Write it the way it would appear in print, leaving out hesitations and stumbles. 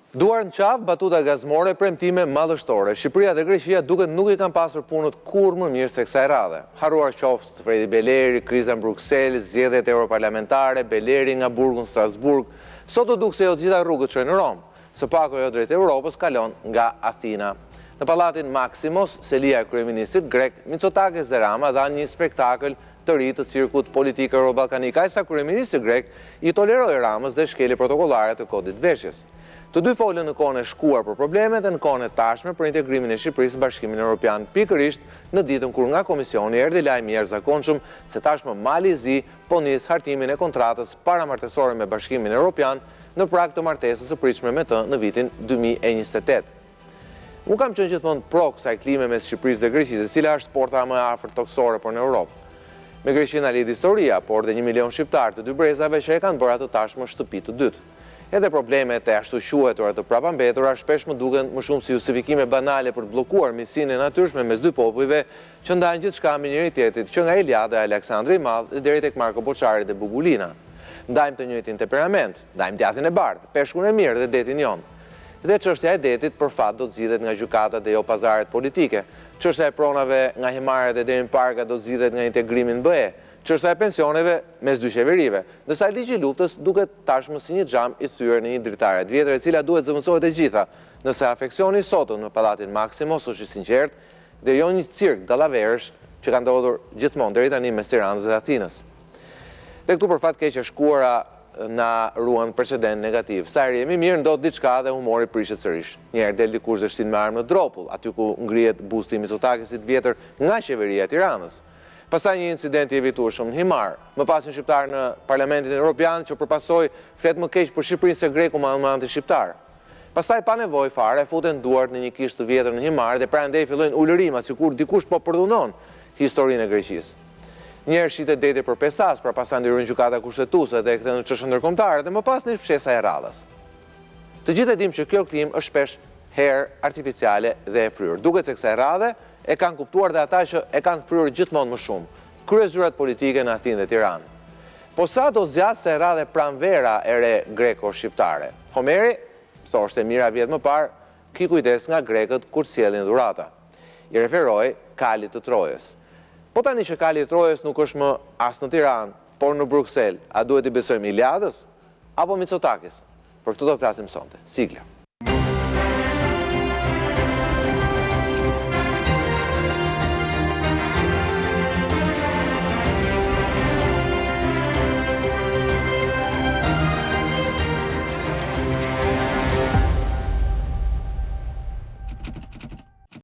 Duar në qafë, batuta gazmore, premtime madhështore. Shqipëria dhe Greqia duket nuk i kanë pasur punët kurrë më mirë se kësaj radhe. Harruar qoftë Fredi Beleri, kriza në Bruksel, zgjedhjet europarlamentare, Beleri nga burgu në Strasburg. Sot u duk se jo të gjitha rrugët çojnë në Romë. Së paku ajo drejt Europës kalon nga Athina. Në pallatin Maximos, selia e kryeministrit grek, Mitsotakis dhe Rama dhanë një spektakël të ri të cirkut politik euroballkanik, aq sa kryeministri grek i toleroi Ramës dhe shkelje protokollare të kodit të veshjes. Të dy folën në kohën e shkuar për problemet dhe në kohën e tashme për integrimin e Shqipërisë në Bashkimin Europian, pikërisht në ditën kur nga Komisioni erdhi lajmi i jashtëzakonshëm se tashmë Mali i Zi po nis hartimin e kontratës paramartesore me Bashkimin Europian në prag të martesës së pritshme me të në vitin 2028. Unë kam qenë gjithmonë pro kësaj klime mes Shqipërisë dhe Greqisë, e cila është porta më e afërt tokësore për në Europë. Me Greqinë na lidh historia, por dhe një milion shqiptarë të dy brezave që e kanë bërë atë tashmë shtëpi të dytë. Edhe problemet e ashtuquajtura të prapambetura shpesh më duken më shumë si justifikime banale për të bllokuar miqësinë e natyrshme mes dy popujve që ndajnë gjithçka me njëri-tjetrit, që nga Iliada e Aleksandri i Madh dhe deri tek Marko Boçari dhe Bubulina. Ndajmë të njëjtin temperament, ndajmë djathin e bardhë, peshkun e mirë dhe detin Jon. Dhe çështja e detit, për fat, do të zgjidhet nga gjykatat dhe jo pazaret politike. Çështja e pronave nga Himarat e deri në Parga do të zgjidhet nga integrimi në BE. Çështja e pensioneve mes dy qeverive. Ndërsa ligji i luftës duket tashmë si një xham i thyer në një dritare të vjetër e cila duhet zëvendësohet e gjitha, nëse afeksioni i sotëm në pallatin Maximos është i sinqertë dhe jo një cirk dallaverësh që ka ndodhur gjithmonë deri tani mes Tiranës dhe Athinës. Dhe këtu për fat keq e shkuara na ruan precedent negativ. Sa herë jemi mirë, ndodh diçka dhe humori prishet sërish. Një herë del dikush dhe shtin me armë në Dropull, aty ku ngrihet busti i Mitsotakisit të vjetër nga qeveria e Tiranës. Pastaj një incident i evitueshëm në Himarë. Më pas një shqiptar në Parlamentin Europian që për pasojë flet më keq për Shqipërinë se greku më antishqiptar. Pastaj pa nevojë fare futen duart në një kishë të vjetër në Himarë dhe prej andej fillojnë ulërimat sikur dikush po përdhunon historinë e Greqisë. Një herë shitet deti për pesë aspra, pastaj ndërhyn Gjykata Kushtetuese dhe e kthen në çështje ndërkombëtare dhe më pas nis fshesa e radhës. Të gjithë e dimë që kjo klimë është shpesh herë artificiale dhe e fryrë. Duket se kësaj radhe e kanë kuptuar dhe ata që e kanë fryrë gjithmonë më shumë, kryezyrat politike në Athinë dhe Tiranë. Po sa do zgjasë kësaj radhe pranvera e re greko-shqiptare? Homeri thoshte mijëra vjet më parë, Ki kujdes nga grekët kur të sjellin dhurata. I referohej kalit të Trojës. Po tani që kali i Trojës nuk është më as në Tiranë, por në Bruksel, a duhet t'i besojmë Iliadës apo Mitsotakis? Për këtë do flasim sonte. Sigla.